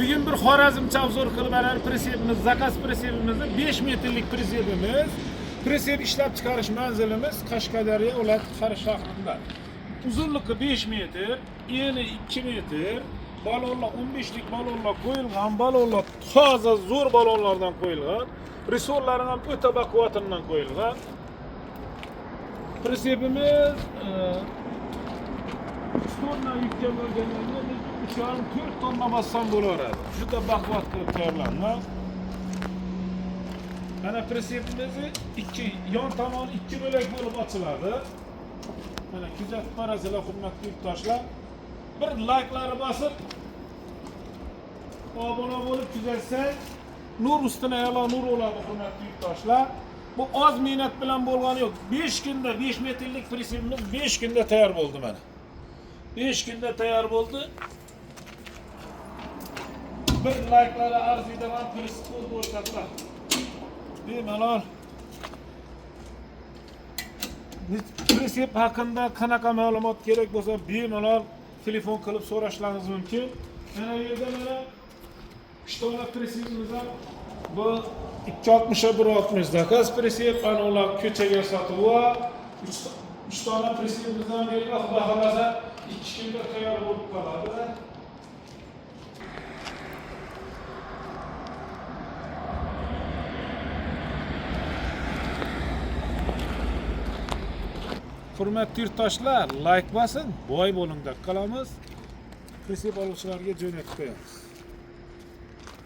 Bugun bir Xorazmcha обзор qilib beradi pritsepimiz, zakaz pritsepimizni 5 metrlik pritsepimiz. Pritsep ishlab chiqarish manzilimiz Qashqadaryo viloyati Qari shahrida. Uzunligi 5 metr, eni 2 metr. Balonlar 15lik balonlar qo'yilgan, balonlar toza zo'r balonlardan qo'yilgan. Resorlari ham o'ta baquvvatidan qo'yilgan. Pritsepimiz 3 tonna yukka bo'lgandan 3,5-4 tonna bossam bo'laveradi. Juda baquvvat qilib tayyorlangan. Mana pritsepimizni ikki yon tomoni ikki bo'lak bo'lib ochiladi. Mana kuzatib borasizlar, hurmatli yurtdoshlar. Bir like'larni bosib obuna bo'lib kuzatsak, nur ustuna yalo nur bo'ladi, hurmatli yurtdoshlar. Bu oz mehnat bilan bo'lgani yo'q. 5 kunda 5 metrlik pritsepimiz 5 kunda tayyor bo'ldi mana. 5 kunda tayyor bo'ldi. Bir like'lari arziydigan pritsep bo'ldi o'rtoqlar. Bemalol pritsep haqida qanaqa ma'lumot kerak bo'lsa, bemalol telefon qilib so'rashlaringiz mumkin. Mana bu yerda mana 3 dona pritsepimiz ham bu 260 160 zakaz pritsep, ana ular ko'chaga sotuv. 3 dona pritsepimiz ham beriladi, Xudo xohlasa 2 kunda tayyor bo'lib qoladi. Hurmatli yurtdoshlar, like bosing, boy bo'ling deb qolamiz. Pritsep oluvchilarga jo'natib qo'yamiz.